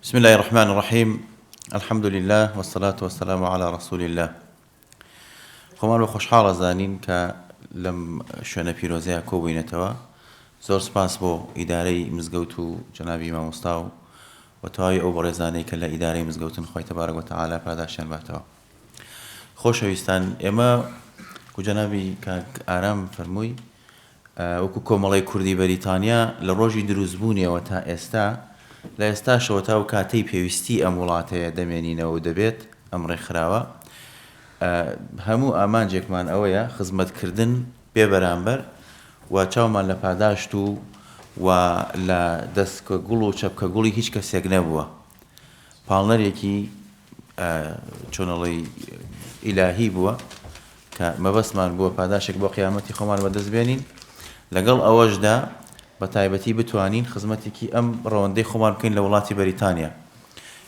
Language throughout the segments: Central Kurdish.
بسم اللە الرحمن الرحیم الحمد للە والصلاة والسلام علی رسول اللە خۆمان بە خۆشحاڵ ئەزانین کە لەم شوێنە پیرۆزەیە کۆبووینەتەوە زۆر سپاس بۆ ئیدارەی مزگەوت و جەنابی مامۆستا و و تەواوی ئەو بەڕێزانەی کە لە ئیدارەی مزگەوتن خوای تەبارک وتعالی پاداشتیان باتەوە خۆشەویستان ئێمە کو جەنابی کاک ئارام فەرمووی وەکو کۆمەڵەی کوردی بەریتانیا لە ڕۆژی دروستبوونیەوە تا ئێستا، لە ئێستاشەوە تا ئەو کاتەی پێویستی ئەم وڵاتەیە دەمێنینەوە و دەبێت ئەم ڕێکخراوە هەموو ئامانجێکمان ئەوەیە خزمەتکردن بێ بەرامبەر و چاومان لە پاداشت و و لە دەسکە گوڵ و چەپکە گوڵی هیچ کەسێک نەبووە پاڵنەرێکی چۆنەڵی ئیلاهی بووە کە مەبەستمان بووە پاداشێک بۆ قیامەتی خۆمان بەدەست بێنین، لەگەڵ ئەوەشدا بە تایبەتی بتوانین خزمەتێکی ئەم ڕەوەندەی خۆمان بکەین لە وڵاتی بەریتانیا.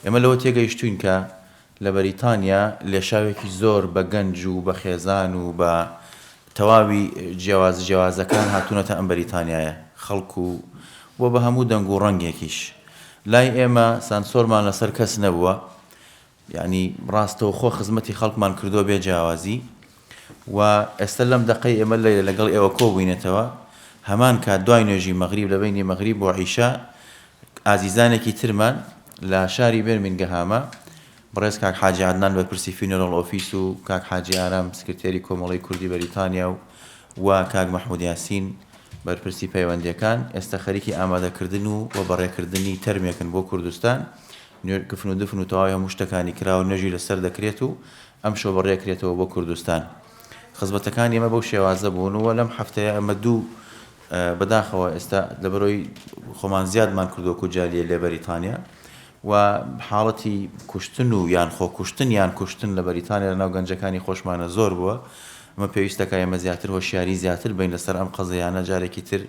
ئێمە لەوە تێگەیشتووین کە لە بەریتانیا لێشاوێکی زۆر بە گەنج و بە خێزان و بە تەواوی جیاواز جیاوازەکان هاتوونەتە ئەم بەریتانیایە، خەڵک و و بە هەموو دەنگ و ڕەنگێکیش. لای ئێمە سانسۆرمان لەسەر کەس نەبووە، یانی ڕاستەوخۆ خزمەتی خەڵکمان کردووە بێ جیاوازی و ئێستا لەم دەقەی ئێمە لێرە لەگەڵ ئێوە کۆبووینەتەوە هەمان کات دوای نوێژی مەغریب لە بەینی مەغریب بۆ عیشا ئازیزانێکی ترمان لە شاری بێرمینگەهامە بەڕێز کاک حاجی عەدنان بەرپرسی funeral office و کاک حاجی ئارام سکرتێری کۆمەڵەی کوردی بەریتانیا و و کاک مەحمود یاسین بەرپرسی پەیوەندیەکان ئێستا خەریکی ئامادەکردن و و بەڕێکردنی تەرمێکن بۆ کوردستان نوێ کفن و دفن و تەواوی هەموو شتەکانی کراوە نوێژی لەسەر دەکرێت و ئەمشەو بەڕێکرێتەوە بۆ کوردستان. خزمەتەکانی ئێمە بەو شێوازە بوون و لەم هەفتەیە ئەمە دوو بەداخەوە ئێستا لەبەرەوەی خۆمان زیادمان کردووە کو جالیە لە بەریتانیا و حاڵەتی کوشتن و یان خۆکوشتن یان کوشتن لە بەریتانیا لەناو گەنجەکانی خۆشمانە زۆر بووە ئەمە پێویستەکە ئێمە زیاتر هۆشیاری زیاتر بین لەسەر ئەم قەزیانە جارێکی تر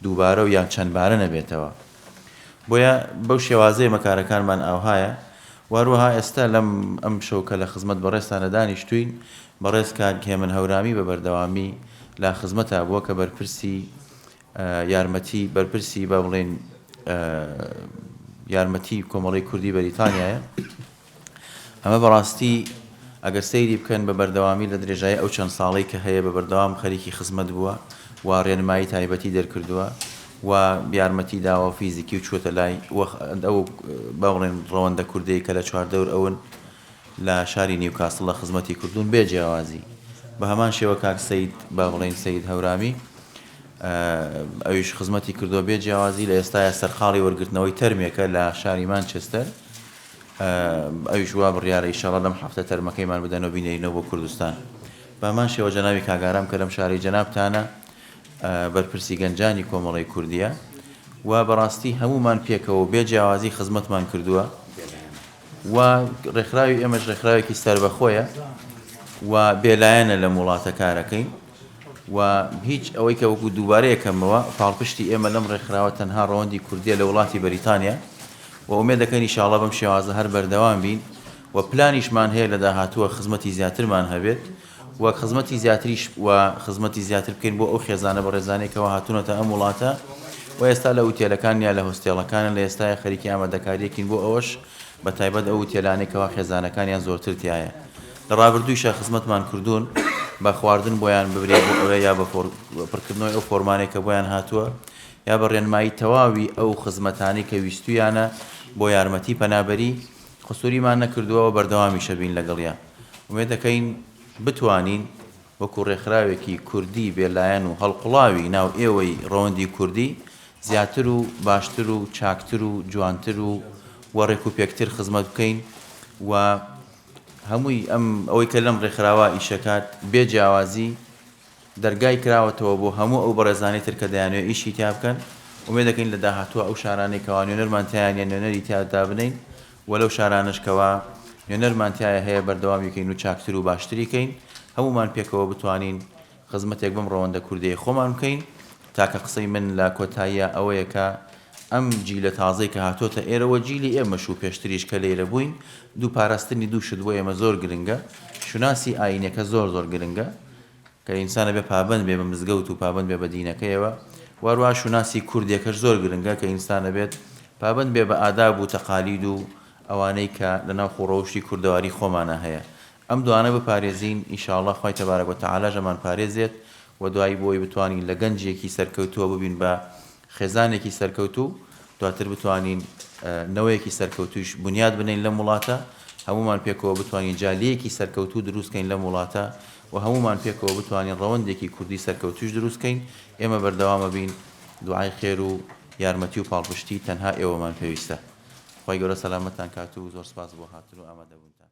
دووبارە و یان چەندبارە نەبێتەوە. بۆیە بەو شێوازەی ئێمە کارەکانمان ئاوهایە و هەروەها ئێستا لەم ئەم شەو کە لە خزمەت بەڕێزتانە دانیشتووین بەڕێز کاک هێمن هەورامی بە بەردەوامی لە خزمەتا بووە کە بەرپرسی یارمەتی بەرپرسی با بڵێین یارمەتی کۆمەڵەی کوردی بەریتانیایە. ئەمە بەڕاستی ئەگەر سەیری بکەن بە بەردەوامی لە درێژایی ئەو چەند ساڵەی کە هەیە بە بەردەوام خەریکی خزمەت بووە و ڕێنمایی تایبەتی دەرکردووە و یارمەتی داوە فیزیکی و چووەتە لای ئەو با بڵێن ڕەوەندە کوردەی کە لە چواردەور ئەون لە شاری نیوکاسڵ لە خزمەتی کردوون بێ جیاوازی بە هەمان شێوە کاک سید با بڵێن سید هەورامی ئەویش خزمەتی کردووە بێ جیاوازی لە ئێستاە سەرقاڵی وەرگرتنەوەی تەرمێکە لە شاری مانچستەر ئەویش وا بڕیارە ئیشەڵا لەم هەفتە تەرمەکەیمان بدەنەوە بینێرینەوە بۆ کوردستان. بەهەمان شێوە جەنابی کاک ئارام کە لەم شارەی جەنابتانە بەرپرسی گەنجانی کۆمەڵەی کوردیە و بەڕاستی هەموومان پێکەوە و بێ جیاوازی خزمەتمان کردووە و ڕێکخراوی ئێمەش ڕێکخراوێکی سەربەخۆیە و بێلایەنە لەم وڵاتە کارەکەین و هیچ ئەوەی کە وەکو دووبارە یەکەمەوە پاڵپشتی ئێمە لەم ڕێکخراوە تەنها ڕەوەندی کوردیە لە وڵاتی بەریتانیا و ئومێد دەکەین ئیشاڵا بەم شێوازە هەر بەردەوام بین و پلانیشمان هەیە لە داهاتووە خزمەتی زیاترمان هەبێت و خزمەتی زیاتریش و خزمەتی زیاتر بکەین بۆ ئەو خێزانە بەڕێزانەی کەوا هاتوونەتە ئەم وڵاتە و ئێستا لە ئوتێلەکان یا لە هۆستێڵەکانن لە ئێستایا خەریکی ئامادەکاریەکین بۆ ئەوەش بە تایبەت ئەو ئوتێلانەی کەوا خێزانەکانیان زۆرتر تیایە لە ڕابردوویشا خزمەتمان کردوون بە خواردن بۆیان ببرێ بۆ ئەوێ یا بە پڕکردنەوەی ئەو فۆرمانەی کە بۆیان هاتووە یا بە ڕێنمایی تەواوی ئەو خزمەتانەی کە ویستوویانە بۆ یارمەتی پەنابەری، قسووریمان نەکردووە و بەردەوامیشە بین لەگەڵیان. ئومێد دەکەین بتوانین وەکوو ڕێکخراوێکی کوردی بێلایەن و هەڵقوڵاوی ناو ئێوەی ڕەوەندی کوردی زیاتر و باشتر و چاکتر و جوانتر و و ڕێکوپێکتر خزمەت بکەین و هەمووی ئەم ئەوەی کە لەم ڕێکخراوە ئیشەکات بێ جیاوازی دەرگای کراوەتەوە بۆ هەموو ئەو بەڕێزانەی تر کە دەیانەوێت ئیشی تیا بکەن، ئومێد دەکەین لە داهاتووە ئەو شارانەی کەوا نوێنەرمان تیایە نیە نوێنەری تیا دابنێین و لەو شارانەش کەوا نوێنەرمان تیایە هەیە بەردەوامی کەین و چاکتر و باشتری کەین هەموومان پێکەوە بتوانین خزمەتێک بەم ڕەوەندە کوردیەی خۆمان بکەین تاکە قسەی من لە کۆتاییا ئەوەیە کە ئەم جیلە تازەی کە هاتۆتە ئێرەوە جیلی ئێمەش و پێشتریش کە لێرە بووین دوو پاراستنی دوو شت بۆ ئێمە زۆر گرنگە شوناسی ئایینەکە زۆر زۆر گرنگە کە ئینسان ئەبێ پابەند بێ بە مزگەوت و پابەند بێ بە دینەکەیەوە و هەروەها شوناسی کوردیەکەش زۆر گرنگە کە ئینسان ئەبێت پابەند بێ بە ئاداب و تەقالید و ئەوانەی کە لەناو خووڕەوشتی کوردەواری خۆمانا هەیە. ئەم دوانە بپارێزین ان شاء اللە خوای تبارک و تعالیش ئەمان پارێزێت و دوایی بۆی بتوانین لە گەنجێکی سەرکەوتووە ببین بە خێزانێکی سەرکەوتوو دواتر بتوانین نەوەیەکی سەرکەوتوویش بنیات بنێین لەم وڵاتە هەموومان پێکەوە بتوانین جالیەکی سەرکەوتوو دروست کەین لەم وڵاتە و هەموومان پێکەوە بتوانین ڕەوەندێکی کوردی سەرکەوتوویش دروست کەین ئێمە بەردەوامەبین دوعای خێر و یارمەتی و پاڵپشتی تەنها ئێوەمان پێویستە خوای گەورە سەلامەتتان کات و زۆر سپاس بۆ هاتن و ئامادەبوونتان.